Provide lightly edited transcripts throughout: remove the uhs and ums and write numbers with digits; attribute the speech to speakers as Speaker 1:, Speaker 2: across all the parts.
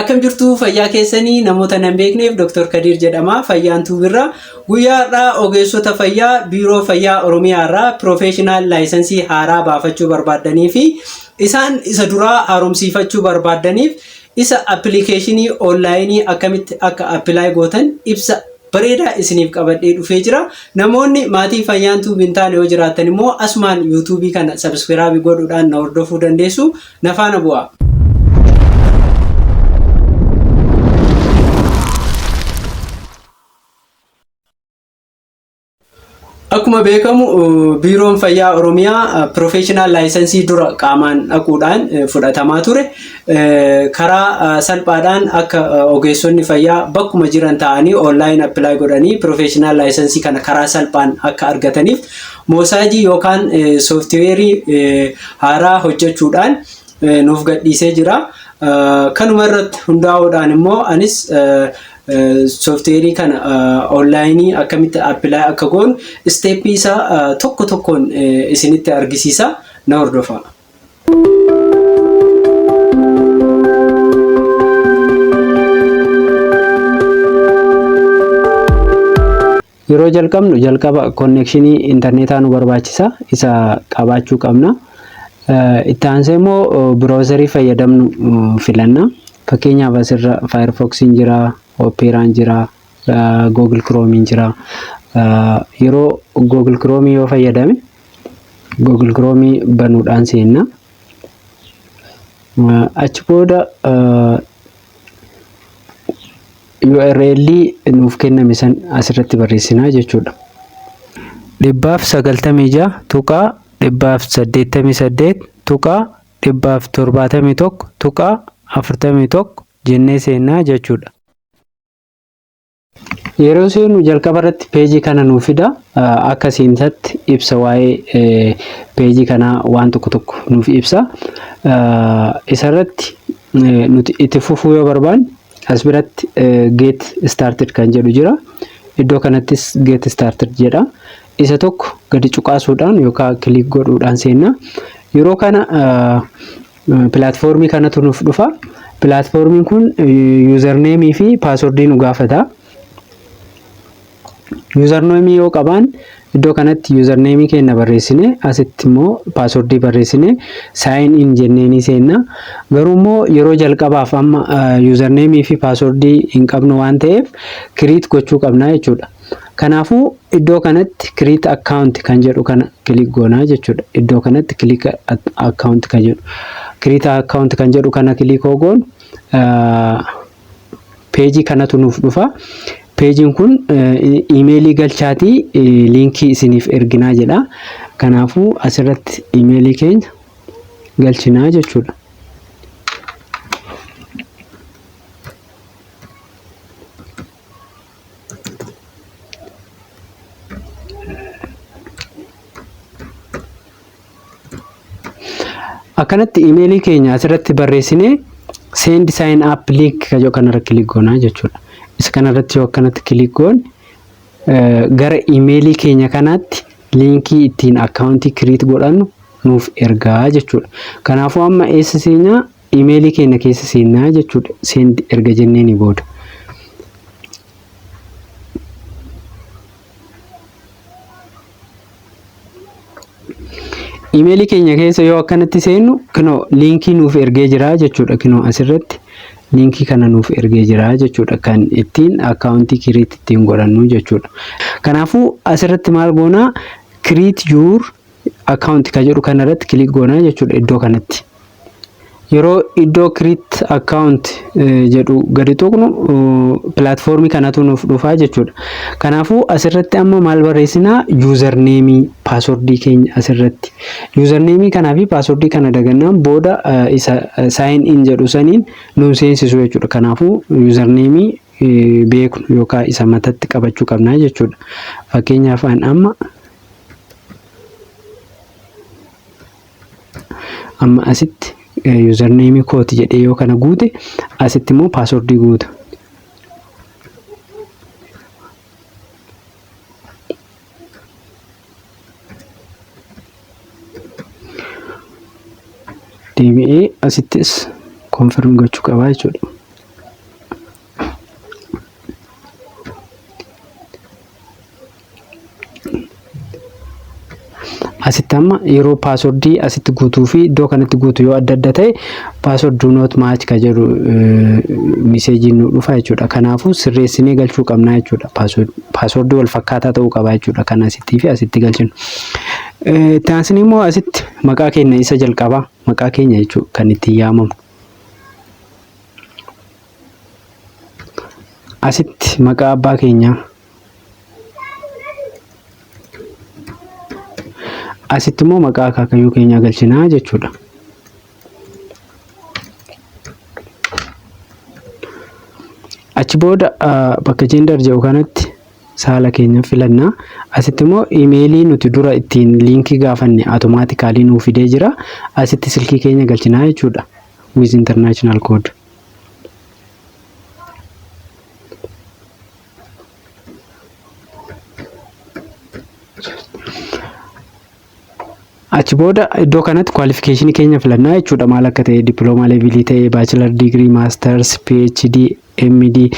Speaker 1: Akkam jirtu fayyaa keessanii namoota nan beekneef Dr. Kadiir jedhama. Fayyaan Tuubirraa guyyaa har'aa ogeessota fayyaa Biiroo Fayyaa Oromiyaa irraa piroofeeshinaal laayisensii haaraa baafachuu barbaaddanii fi isaan isa duraa haaromsiifachuu barbaaddaniif isa appilikeeshinii onlaayinii akkamitti akka appilaay gootan ibsa bareedaa isiniif qabadhee dhufee jira. Namoonni maatii Fayyaan Tuub hin taane yoo jiraattan immoo asumaan yuutuubii kana sabiskiraabii godhuudhaan na hordofuu dandeessu. Na faana bu'aa. Akkuma beekamu Biiroon Fayyaa Oromiyaa piroofeeshinaal laayisensii dura qaamaan dhaquudhaan fudhatamaa ture. Karaa salphaadhaan akka ogeessonni fayyaa bakkuma jiran ta'anii onlaayin appilaay godhanii piroofeeshinaal laayisensii kana karaa salphaan akka argataniif moosaajii yookaan sooftiweerii haaraa hojjechuudhaan nuuf gadhiisee jira. Kanuma irratti hundaa'uudhaan immoo anis sooftiweerii kana onlaayinii akkamitti appilaay akka goonu isteeppii isaa tokko tokkoon isinitti argisiisa na hordofaa. Yeroo jalqabnu jalqaba konnekshinii intarneetaa nu barbaachisa. Isa qabaachuu qabna. Itti aansee immoo biraawuzarii fayyadamnu filanna. Fakkeenyaaf asirra Firefoxiin jira, Operaan jira, Google Chrome'n jira. Yeroo Google Chrome yoo fayyadame Google Chrome banuudhaan seenna. Achi booda URL nuuf kenname san asirratti barreessinaa jechuudha. 196.188.171.41 jennee seennaa jechuudha. Yeroo seenu jalqaba irratti peejii kana nuuf fida. Akka seensatti ibsa waa'ee peejii kanaa waan tokko tokko nuuf ibsa. Isarratti nuti itti fufuu yoo barbaanne as biratti get started kan jedhu jira. Iddoo kanattis get started jedha. Isa tokko gadi cuqaasuudhaan yookaan kilik godhuudhaan seenna. Yeroo kana pilaatfoormii kanatu nuuf dhufa. Pilaatfoormiin kun yuuzarneemii fi paaswordii nu gaafata. Yuuzarneemii yoo qabaan iddoo kanatti yuuzarneemii keenya barreessine asitti immoo paaswordii barreessine saayin in jennee ni seenna. Garuu immoo yeroo jalqabaaf amma yuuzarneemii fi paaswordii hin qabnu waan ta'eef kiriit gochuu qabna jechuudha. Kanaafuu iddoo kanatti kiriit akkaawunti kan jedhu kana kilik goonaa jechuudha. Iddoo kanatti kilik akkaawunti kan jedhu kiriit akkaawunti kan jedhu kana kilik goonu peejii kanatu nuuf dhufa. Peejiin kun iimeelii galchaatii liinkii isiniif erginaa jedha. Kanaafuu asirratti iimeelii keenya galchinaa jechuudha. Akkanatti imeelii keenya asirratti barreessinee send sign up link kan jedhu kanarra kilik goonaa jechuudha. Isa kanarratti yoo akkanatti kilik goone gara imeelii keenya kanaatti liinkii ittiin akkaawuntii kiriit godhannu nuuf ergaa jechuudha. Kanaafuu amma eessa seenyaa imeelii keenya keessa seennaa jechuudha. Send erga jenneeni booda. Imeelii keenya keessa yoo akkanatti seennu kinoo liinkii nuuf ergee jira jechuudha. Kinoo asirratti liinkii kana nuuf ergee jira jechuudha. Kan ittiin akkaawuntii kiriit ittiin godhannu jechuudha. Kanaafuu asirratti maal goonaa kiriit yuur akkaawunti kan jedhu kanarratti kilik goonaa jechuudha iddoo kanatti. Yeroo iddoo create account jedhu gadi tuqnu pilaatfoormii kanatu nuuf dhufaa jechuudha. Kanaafuu asirratti amma maal barreessinaa yuuzarneemii paaswordii keenya asirratti. Yuuzarneemii kanaa fi paaswordii kana dagannaan booda isa sign in jedhu saniin nuun seensisu jechuudha. Kanaafuu yuuzarneemii beeknu yookaan isa matatti qabachuu qabna jechuudha. Fakkeenyaaf an amma Amma asitti yuuzarneemii kooti jedhee yoo kana guute asitti immoo paaswordii guuta. Deebi'ee asittis konfirm gochuu qabaa jechuudha. Asitti amma yeroo passwordii asitti guutuu fi iddoo kanatti guutu yoo adda adda ta'e, "password do not match" ka jedhu messageiin nu dhufa jechuudha. Kanaafuu sirreessinee galchuu qabna jechuudha. Passwordii wal fakkaataa ta'uu qaba jechuudha, kan asittii fi asitti galchinu. Itti aansanii immoo asitti maqaa keenya isa jalqabaa, maqaa keenya jechuudha kan ittiin yaamamu. Asitti maqaa abbaa keenyaa. Asitti immoo maqaa akaakayyuu keenyaa galchinaa jechuudha. Achi booda bakka gender jedhu kanatti saala keenya filannaa. Asitti immoo emailii nuti dura ittiin linkii gaafanne automatically nuu fidee jira. Asitti silkii keenya galchinaa jechuudha. With international code. Achi booda iddoo kanatti qualificationii keenya filannaa jechuudha. Maal akka ta'e, diploma levelii ta'e, bachelor degree, masters, PhD, MD,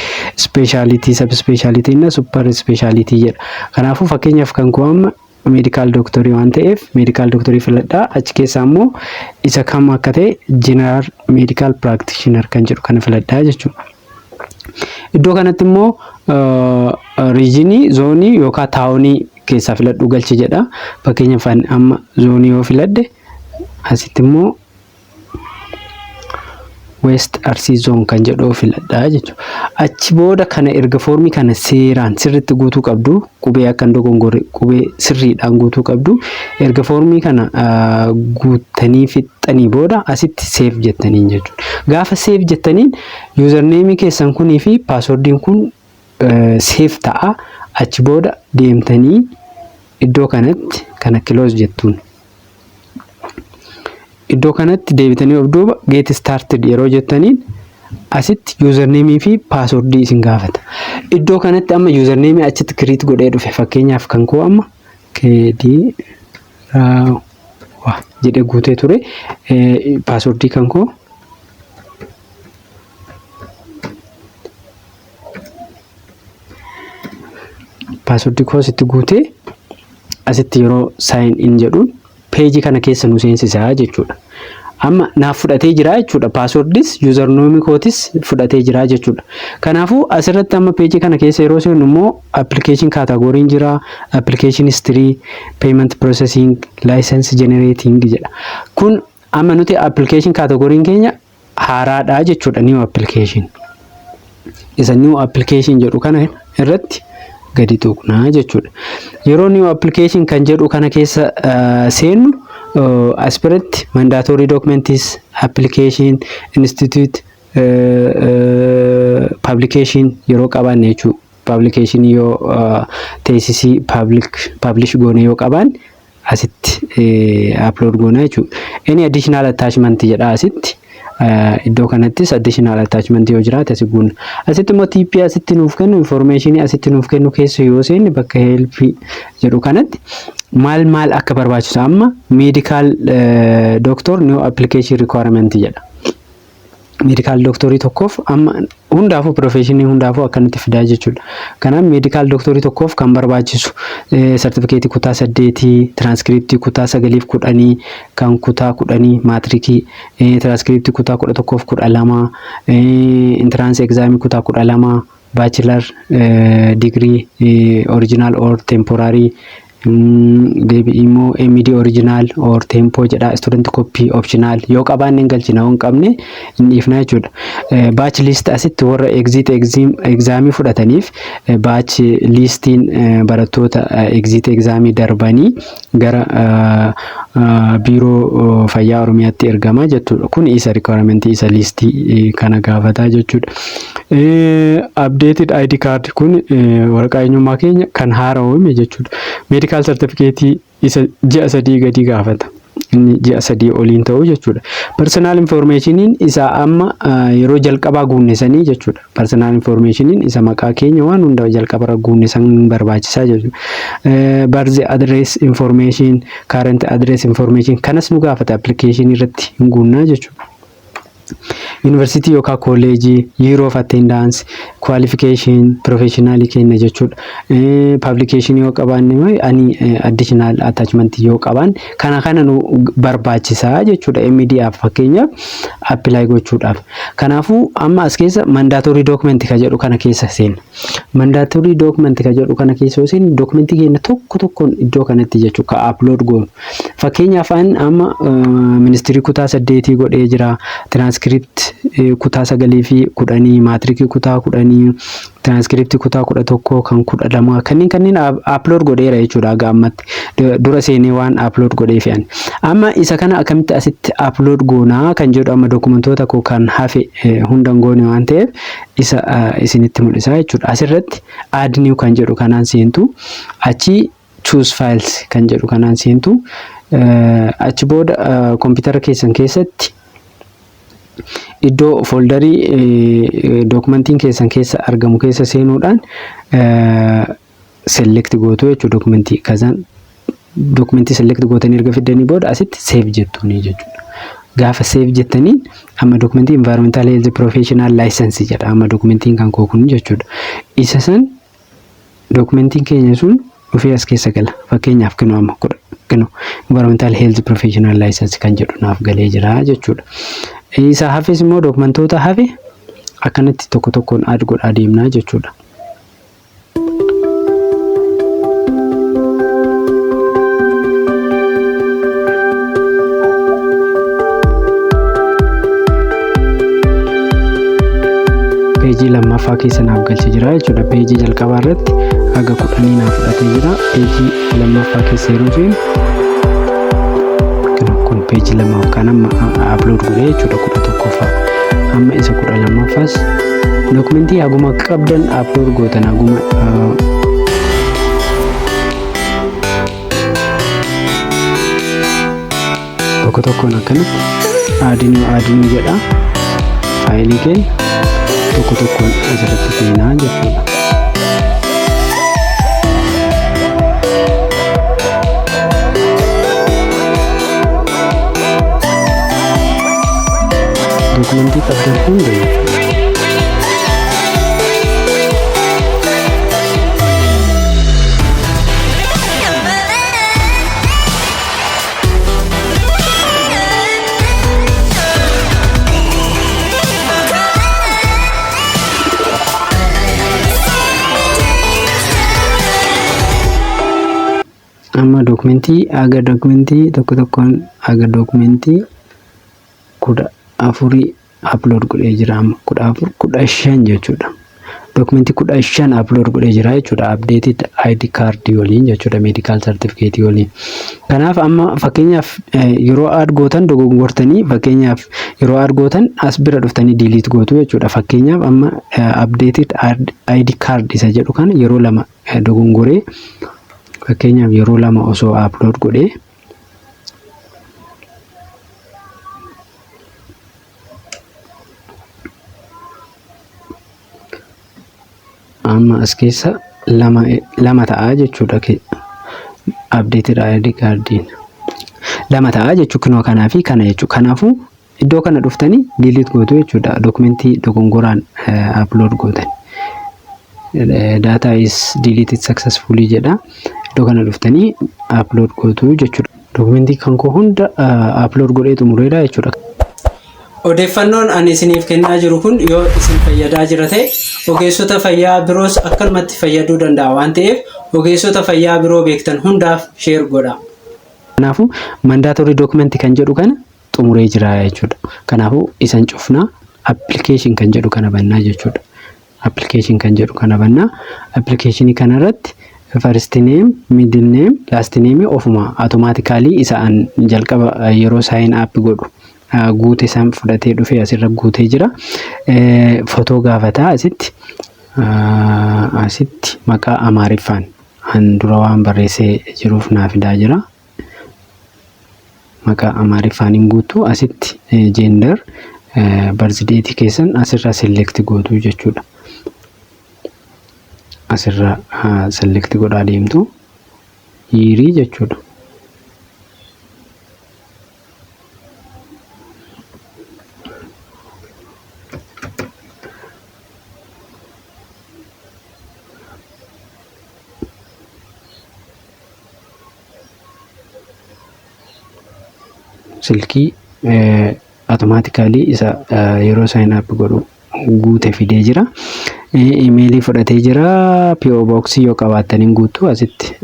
Speaker 1: specialty, sub specialty na super specialty jedha. Kanaafuu fakkeenyaaf kan koo amma medical doctorii waan ta'eef medical doctorii filadhaa. Achi keessaa immoo isa kam akka ta'e, general medical practitioner kan jedhu kana filadhaa jechuudha. Iddoo kanatti immoo regionii, zoonii yookaan townii keessaa filadhuu galchi jedha. Fakkeenyaaf amma zoonii yoo filadhe, asitti immoo West Arsii Zone kan jedhu filadhaa jechuudha. Achi booda kana erga foormii kana seeraan sirriitti guutuu qabdu, qubee akka hin dogongorre qubee sirriidhaan guutuu qabdu. Erga foormii kana guuttanii fixxanii booda asitti save jettaniin jechuudha. Gaafa save jettaniin usernameii keessan kunii fi passwordiin kun save ta'a. Achi booda deemtanii iddoo kanatti kana close jettuun. Iddoo kanatti deebitanii of duuba get started yeroo jettaniin asitti usernameii fi passwordii isin gaafata. Iddoo kanatti amma usernameii achitti create godhee dhufe, fakkeenyaaf kan koo amma KD raawwa jedhee guutee ture, passwordii kan koo passwordii koo asitti guutee asitti yeroo sign in jedhuun pageii kana keessa nu seensisaa jechuudha. Amma naaf fudhatee jira jechuudha. Passwordis usernameii kootis fudhatee jira jechuudha. Kanaafuu asirratti amma pageii kana keessa yeroo seennu immoo application categoryn jira, application history, payment processing, license generating jedha. Kun amma nuti application categoryn keenya haaraadha jechuudha, new application. Isa new application jedhu kana irratti gadi tuqnaa jechuudha. Yeroo new application kan jedhu kana keessa seennu as biratti mandatory documents, application, institute, publication yeroo qabaanne jechuudha. Publication yoo thesisii publish goone yoo qabaanne asitti upload goona jechuudha. Any additional attachment jedha asitti. Iddoo kanattis additional attachment yoo jiraate asi guunna. Asitti immoo tipii asitti nuuf kennu, information asitti nuuf kennu keessa yoo seenne, bakka help jedhu kanatti maal maal akka barbaachisu, amma medical doctor new application requirement jedha. Medical doctorii tokkoof amma hundaafuu, professionii hundaafuu akkanatti fidaa jechuudha. Kanaaf medical doctorii tokkoof kan barbaachisu sartifikeetii kutaa 8, tiraanskriptii kutaa 9f 10, kan kutaa 10 maatirikii, tiraanskriptii kutaa 11f 12, entrance examii kutaa 12, bachelor degree original or temporary, deebi'i immoo MD original or tempo jedha, student copy optional yoo qabaanne hin galchina, yoo hin qabne hin dhiifna jechuudha. Batch list asitti warra exit examii fudhataniif batch listiin barattoota exit examii darbanii gara biiroo fayyaa Oromiyaatti ergama jechuudha. Kun isa requirement isa listii kana gaafataa jechuudha. Updated ID card, kun waraqaa eenyummaa keenya kan haara'ume jechuudha. Medical certificate isa ji'a 3 gadi gaafata. Inni ji'a 3 oliin ta'u jechuudha. Personal informationiin isa amma yeroo jalqabaa guunne sanii jechuudha. Personal informationiin isa maqaa keenya waan hunda jalqabarra guunne san barbaachisaa jechuudha. Birth address information, current address information kanas nu gaafata, application irratti hin guunnaa jechuudha. Yuunivarsiitii yookaan kooleejii, year of attendance, Qualification professionalii keenya jechuudha. Publication yoo qabaanne, ani additional attachment yoo qabaanne, kana kana nu barbaachisaa jechuudha MDAf fakkeenyaaf apply gochuudhaaf. Kanaafuu amma as keessa mandatory document ka jedhu kana keessa seenna. Mandatory document ka jedhu kana keessa yoo seenne, documentii keenya tokko tokkoon iddoo kanatti jechuudha ka upload goonu. Fakkeenyaaf an amma ministirii kutaa 8 godhee jira. Tiraanskripti kutaa 9 fi 10, maatirikii kutaa 10, tiraanskriptii kutaa 11, kan 12, kanneen kanneen upload godheera jechuudha haga ammatti. Dura seenee waan upload godhee fe'an. Amma isa kana akkamitti asitti upload goonaa kan jedhu, amma dokumentoota koo kan hafe hunda hin goone waan ta'eef, isa isinitti mul'isa jechuudha. Asirratti add new kan jedhu kanaan seentu, achi choose files kan jedhu kanaan seentu, achi booda kompiitara keessan keessatti iddoo folderii dookumentiin keessan keessa argamu keessa seenuudhaan select gootu jechuudha dookumentii. Kazaan dookumentii select gootanii erga fiddanii booda asitti save jettuuni jechuudha. Gaafa save jettaniin amma dookumentii environmental health professional license jedha amma dookumentiin kan koo kun jechuudha. Isa san dookumentiin keenya sun dhufee as keessa gala. Fakkeenyaaf kinoo amma kinoo environmental health professional license kan jedhu naaf galee jira jechuudha. Isa hafes immoo dookumentoota hafe akkanatti tokko tokkoon add godhaa deemnaa jechuudha. Peejii lammaffaa keessa naaf galchee jira jechuudha. Peejii jalqabaa irratti haga 10 naaf fudhatee jira. Peejii lammaffaa keessa yeroo seenu kun peejii lammaffaa kan amma upload godhee jechuudha, 11ffaa. Amma isa 12ffaas dookumentii haguma qabdan upload gootan, haguma tokko tokkoon akkanatti add new, add new jedha, faayilii keenya tokko tokkoon asirratti seenaa jechuudha. Dookumentii qabdan hunda jechuudha. Amma dookumentii haga dookumentii tokko tokkoon haga dookumentii 14 upload godhee jira, amma 14, 15 jechuudha. Dookumentii 15 upload godhee jira jechuudha. Updated ID card waliin jechuudha. Medical certificate waliin. Kanaaf amma fakkeenyaaf yeroo add gootan dogongortanii, fakkeenyaaf yeroo add gootan as bira dhuftanii delete gootu jechuudha. Fakkeenyaaf amma updated ID card isa jedhu kana yeroo lama dogongoree, fakkeenyaaf yeroo lama osoo upload godhee, amma as keessa lama lama ta'a jechuudha. Updated ID cardiin lama ta'a jechuu, kinoo kanaa fi kana jechuudha. Kanaafuu iddoo kana dhuftanii delete gootu jechuudha. Dookumentii dogongoraan upload gootan. Data is deleted successfully jedha. Iddoo kana dhuftanii upload gootu jechuudha. Dookumentii kan koo hunda upload godhee xumureera jechuudha. Odeeffannoon ani isiniif kennaa jiru kun yoo isin fayyadaa jira ta'e, ogeessota fayyaa biroos akkanumatti fayyaduu danda'a waan ta'eef, ogeessota fayyaa biroo beektan hundaaf share godha. Kanaafuu mandatory document kan jedhu kana xumuree jira jechuudha. Kanaafuu isan cufnaa, application kan jedhu kana bannaa jechuudha. Application kan jedhu kana bannaa. Application kanarratti first name, middle name, last name ofuma automatically isa an jalqaba yeroo sign up godhu guute san fudhatee dhufee asirra guutee jira. Fotoo gaafataa, asitti maqaa Amaariffaan an dura waan barreessee jiruuf naa fidaa jira. Maqaa Amaariffaan hin guutu, asitti gender, birth date keessan asirra select gootu jechuudha. Asirra select godhaa deemtu, yearii jechuudha. Silkii automatically isa yeroo sign up godhu guute fidee jira. Imeelii fudhatee jira. PO box yoo qabaattaniin guutuu, asitti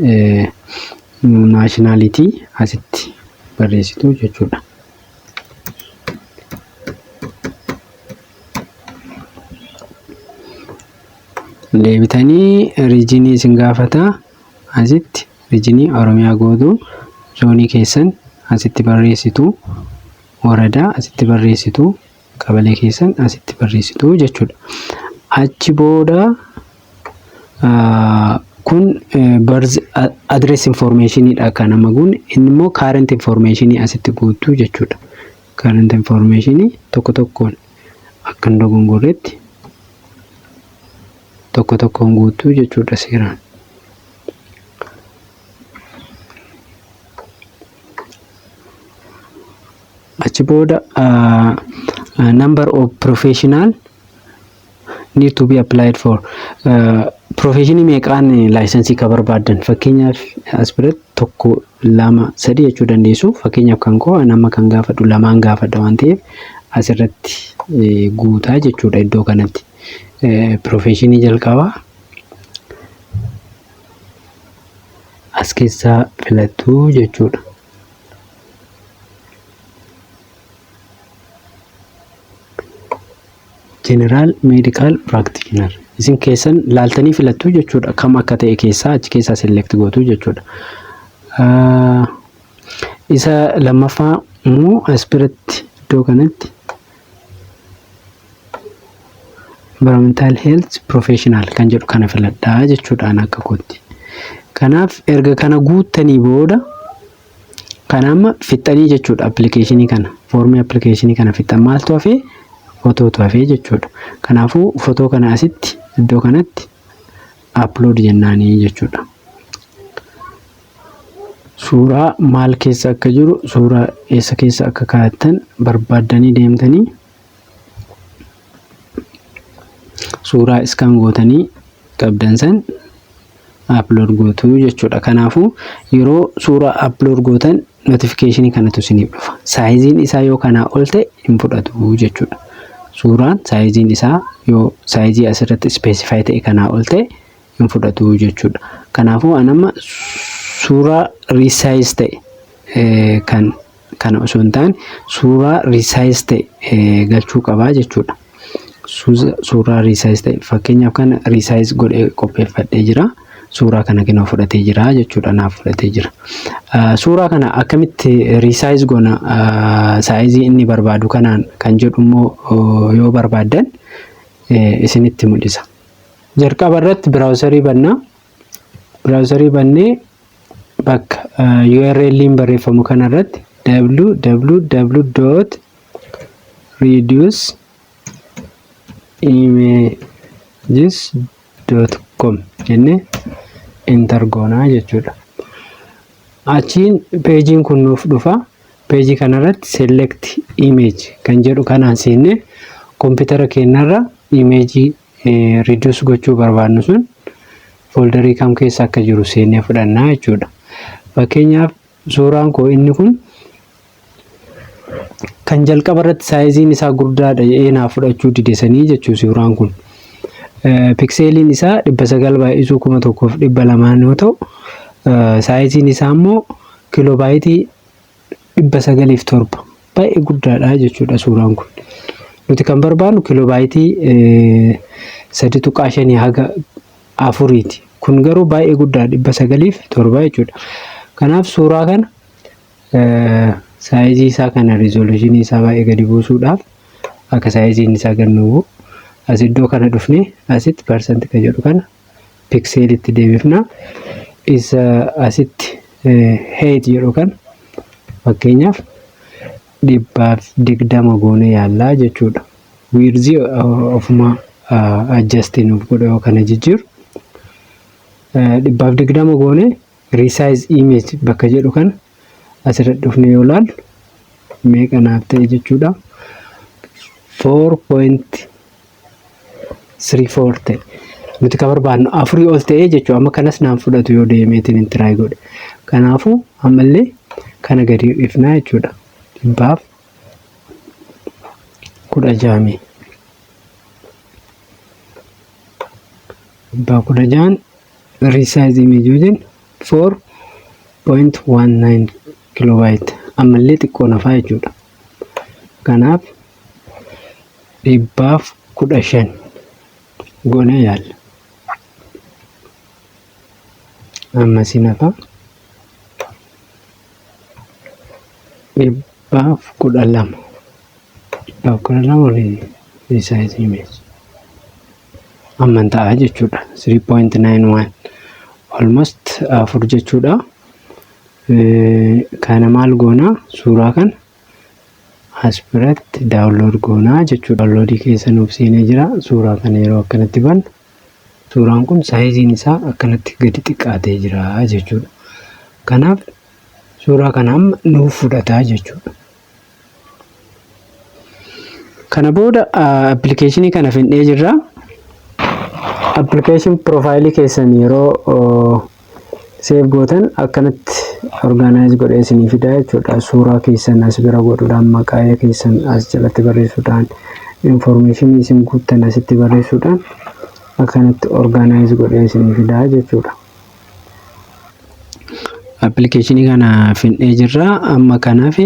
Speaker 1: nationality asitti barreessitu jechuudha. Deebitanii regionii isin gaafata. Asitti regionii Oromiyaa gootu, zoonii keessan asitti barreessitu, woradaa asitti barreessitu, qabalee keessan asitti barreessitu jechuudha. Achi booda kun birth address informationidha kan nama guun, inni immoo current informationii asitti guutuu jechuudha. Current informationii tokko tokkoon akka hin dogongorretti tokko tokkoon guutuu jechuudha seeraan. Achi booda number of professional need to be applied for, professionii meeqaan licensii ka barbaaddan, fakkeenyaaf as biratti tokko, lama, sadi jechuu dandeessu. Fakkeenyaaf kan koo nama kan gaafadhu lamaan gaafadha waan ta'eef, asirratti guutaa jechuudha. Iddoo kanatti professionii jalqabaa as keessaa filattuu jechuudha. General Medical Practitioner isin keessan laaltanii filattuu jechuudha. Kam akka ta'e keessaa achi keessaa select gootu jechuudha. Isa lammaffaa immoo as biratti iddoo kanatti environmental health professional kan jedhu kana filadhaa jechuudhaan akka kootti. Kanaaf erga kana guuttanii booda, kana amma fixxanii jechuudha, applicationii kana, foormii applicationii kana fixxan, maaltu hafee? Fotootu hafee jechuudha. Kanaafuu fotoo kana asitti iddoo kanatti upload jennaanii jechuudha. Suuraa maal keessa akka jiru, suuraa eessa keessa akka kaa'attan barbaaddanii deemtanii suuraa scan gootanii qabdan san upload gootu jechuudha. Kanaafuu yeroo suuraa upload gootan notificationii kanatu isiniif dhufa. Sizeiin isaa yoo kanaa ol ta'e hin fudhatu jechuudha. Suuraan sizeiin isaa yoo sizeii asirratti specify ta'e kanaa ol ta'e hin fudhatu jechuudha. Kanaafuu an amma suuraa resize ta'e kan kana osoo hin taane suuraa resize ta'e galchuu qabaa jechuudha. Suuraa resize ta'e, fakkeenyaaf kana resize godhee qopheeffadhee jira. Suuraa kana kenoo fudhatee jira jechuudha, naaf fudhatee jira. Suuraa kana akkamitti resize goona, sizeii inni barbaadu kanaan kan jedhu immoo yoo barbaaddan isinitti mul'isa. Jalqaba irratti browserii bannaa. Browserii bannee bakka URL'n barreeffamu kanarratti www.reduceimages.com jennee enter goonaa jechuudha. Achiin peejiin kun nuuf dhufa. Peejii kanarratti select image kan jedhu kanaan seennee koompitara keenyarra imageii reduce gochuu barbaadnu sun folderii kam keessa akka jiru seennee fudhannaa jechuudha. Fakkeenyaaf suuraan koo inni kun kan jalqaba irratti sizeiin isaa guddaadha jedhee naaf fudhachuu dide sanii jechuu suuraan kun. Pixeliin isaa 900 baay'isuu 1200 yoo ta'u, sizeiin isaa immoo kilobyteii 907, baay'ee guddaadha jechuudha suuraan kun. Nuti kan barbaannu kilobyteii 3.5 haga afuriiti. Kun garuu baay'ee guddaa, 907 jechuudha. Kanaaf suuraa kana sizeii isaa kana, resolutionii isaa baay'ee gadi buusuudhaaf, akka sizeiin isaa gad nu bu'u, as iddoo kana dhufnee asitti percent kan jedhu kana pixelitti deebifna. Isa asitti height jedhu kana fakkeenyaaf 120 goonee yaallaa jechuudha. Widthii ofuma adjust nuuf godha yoo kana jijjiiru. 120 goonee resize image bakka jedhu kana asirra dhufnee yoo ilaallu meeqa naaf ta'e jechuudha. 4.34 ta'e. Nuti kan barbaadnu afurii ol ta'ee jechuudha. Amma kanas naan fudhatu yoo deemeetiin hin try godhe. Kanaafuu ammallee kana gadi ifnaa jechuudha. 116. 116n resize image yoo jennu 4.19 kilobyte, ammallee xiqqoo nafaa jechuudha. Kanaaf 115 goonee yaalla. Ammasii nafa, 112, 112 resize image amman ta'a jechuudha. 3.91, almost afur jechuudha. Kana maal goonaa? Suuraa kana as biratti download goonaa jechuudha. Downloadii keessa nuuf seenee jira. Suuraa kana yeroo akkanatti bannu, suuraan kun sizeiin isaa akkanatti gadi xiqqaatee jira jechuudha. Kanaaf suuraa kana amma nuuf fudhataa jechuudha. Kana booda applicationii kana fixnee jirra. Application profileii keessan yeroo save gootan akkanatti organize godhee isinii fida jechuudha. Suuraa keessan as bira godhuudhaan, maqaa keessan as jalatti barreessuudhaan, informationii isin guuttan asitti barreessuudhaan akkanatti organize godhee isinii fida jechuudha. Applicationii kana fixnee jirra. Amma kanaaf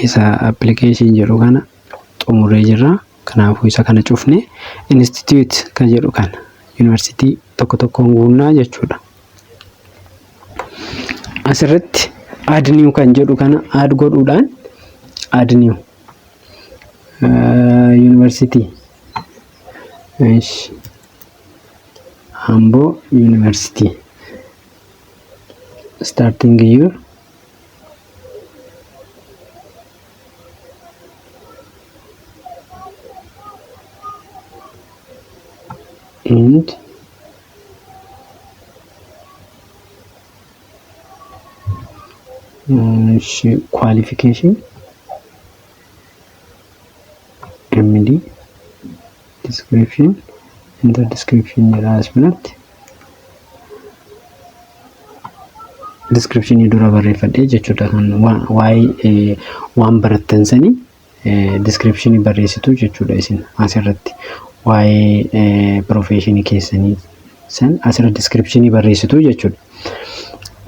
Speaker 1: isa application jedhu kana xumurree jirra. Kanaafuu isa kana cufne institute kan jedhu kana yuunivarsiitii tokko tokkoon guunnaa jechuudha. Asirratti add new kan jedhu kana add godhuudhaan, add new yuunivarsiitii Amboo University, starting year and qualification MD, description, enter description jedha. As biratti descriptionii dura barreeffadhee jechuudha, kan waa'ee waan barattan sanii descriptionii barreessitu jechuudha. Isin asirratti waa'ee professionii keessanii san asirra descriptionii barreessitu jechuudha.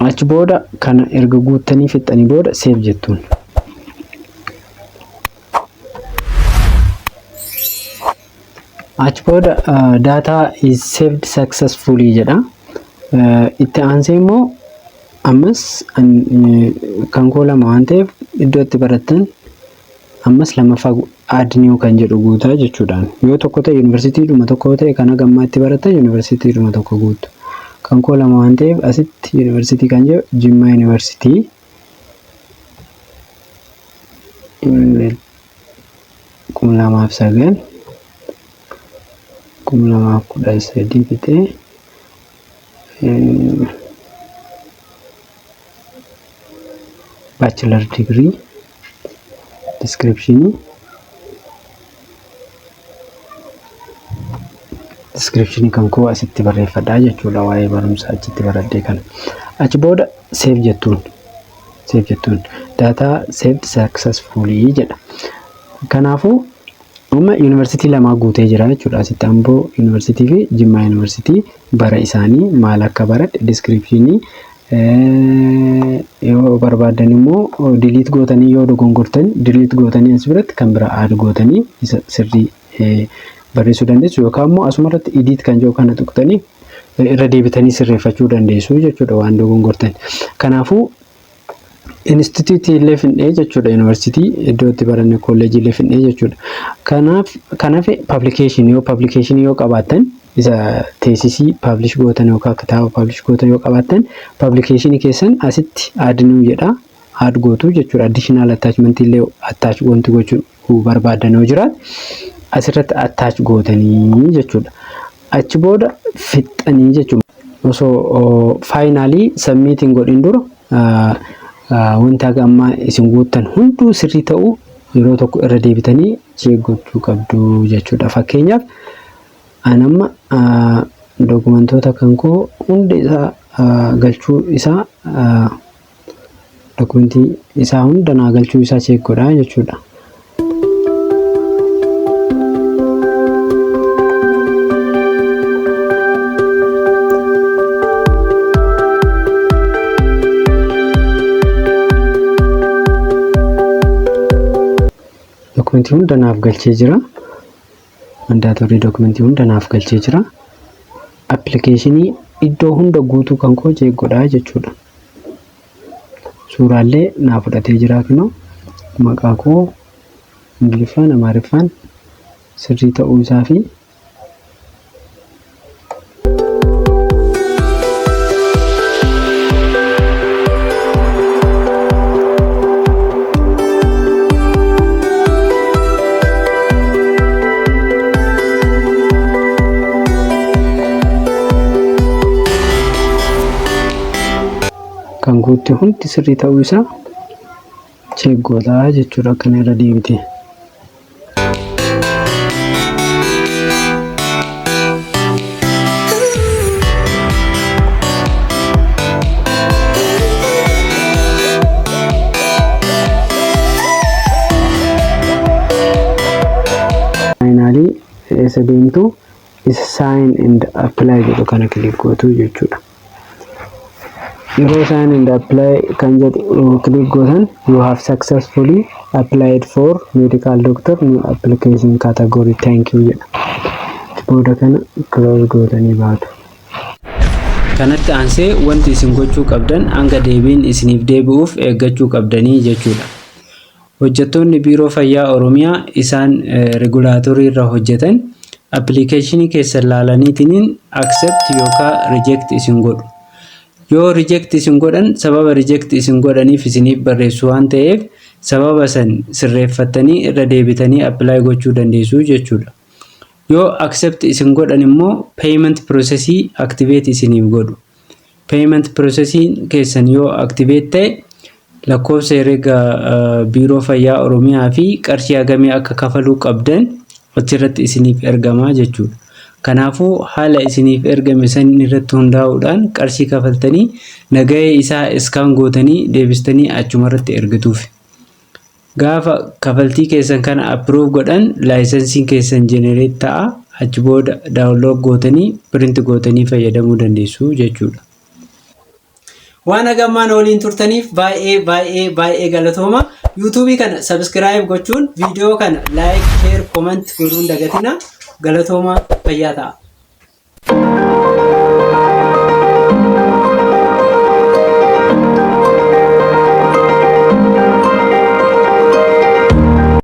Speaker 1: Achi booda kana erga guuttanii fixxanii booda save jettuun. Achi booda "Data is saved successfully" jedha. Itti aansee immoo ammas kan koo lama waan ta'eef, iddoo itti barattan ammas lammaffaa add new kan jedhu guutaa jechuudhaan. Yoo tokko ta'e, yuunivarsiitiidhuma tokko ta'e, kan haga ammaatti barattan yuunivarsiitiidhuma tokko guutu. Kan koo lama waan ta'eef, asitti yuunivarsiitii kan jedhu Jimmaa Yuunivarsiitii 2009, 2013 fixee, bachelor degree, descriptionii kan koo asitti barreeffadhaa jechuudha, waa'ee barumsa achitti baradhee kana. Achi booda save jettuun. Save jettuun "Data saved successfully" jedha. Kanaafuu amma yuunivarsiitii lamaa guutee jira jechuudha. Asitti Amboo Yuunivarsiitii fi Jimmaa Yuunivarsiitii, bara isaanii, maal akka baradhe descriptionii, yoo barbaadan immoo delete gootanii, yoo dogongortan delete gootanii as biratti kan bira add gootanii isa sirrii barreessuu dandeessu, yookaan immoo asuma irratti edit kan jedhu kana tuqxanii irra deebitanii sirreeffachuu dandeessu jechuudha waan dogongortan. Kanaafuu instituutii illee fixnee jechuudha, yuunivarsiitii iddoo itti baranne, kolleejii illee fixnee jechuudha. Kanaaf publication, yoo publication yoo qabaattan, isa thesisii publish gootan yookaan kitaaba publish gootan yoo qabaattan, publicationii keessan asitti add new jedha, add gootu jechuudha. Additional attachment illee attach wanti gochuu barbaadan yoo jiraate, asirratti attach gootanii jechuudha. Achi booda fixxanii jechuudha. Osoo finalii submit hin godhin dura wanta haga ammaa isin guuttan hunduu sirrii ta'uu yeroo tokko irra deebitanii check gochuu qabdu jechuudha. Fakkeenyaaf an amma documentoota kan koo hundi isaa galchuu isaa Dokumentii isaa hunda naa galchuu isaa check godhaa jechuudha. Dokumentii hunda naaf galchee jira. Mandatory dokumentii hunda naaf galchee jira. Applicationii iddoo hunda guutuu kan koo check godhaa jechuudha. Suuraallee naa fudhatee jira. Kunoo maqaa koo Ingiliffaan, Amaariffaan sirrii ta'uu isaa fi kan guutte hundi sirrii ta'uu isaa check gootaa jechuudha akkana irra deebite. Finally eessa deemtu? Isa "sign and apply" jedhu kana click gootu jechuudha. Yeroo "sign and apply" kan jedhu click gootan, "You have successfully applied for medical doctor new application category, thank you" jedha. Booda kana close gootanii baatu. Kanatti aansee wanti isin gochuu qabdan hanga deebiin isiniif deebi'uuf eeggachuu qabdanii jechuudha. Hojjettoonni Biiroo Fayyaa Oromiyaa isaan regulatory irra hojjetan applicationii keessan laalaniitiin accept yookaan reject isin godhu. Yoo reject isin godhan, sababa reject isin godhaniif isiniif barreessu waan ta'eef, sababa san sirreeffattanii irra deebitanii apply gochuu dandeessu jechuudha. Yoo accept isin godhan immoo payment processii activate isiniif godhu. Payment processii keessan yoo activate ta'e, lakkoofsa herreega Biiroo Fayyaa Oromiyaa fi qarshii hagamii akka kafaluu qabdan achirratti isiniif ergamaa jechuudha. Kanaafuu haala isiniif ergame san irratti hundaa'uudhaan qarshii kafaltanii nagahee isaa scan gootanii deebistanii achumarratti ergituuf. Gaafa kafaltii keessan kana approve godhan, licensiin keessan generate ta'a. Achi booda download gootanii, print gootanii fayyadamuu dandeessu jechuudha. Waan hagammaan waliin turtaniif baay'ee baay'ee baay'ee galatooma. YouTubeii kana subscribe gochuun, viidiyoo kana like, share, comment godhuun dagatina. Galatooma, fayyaa ta'a.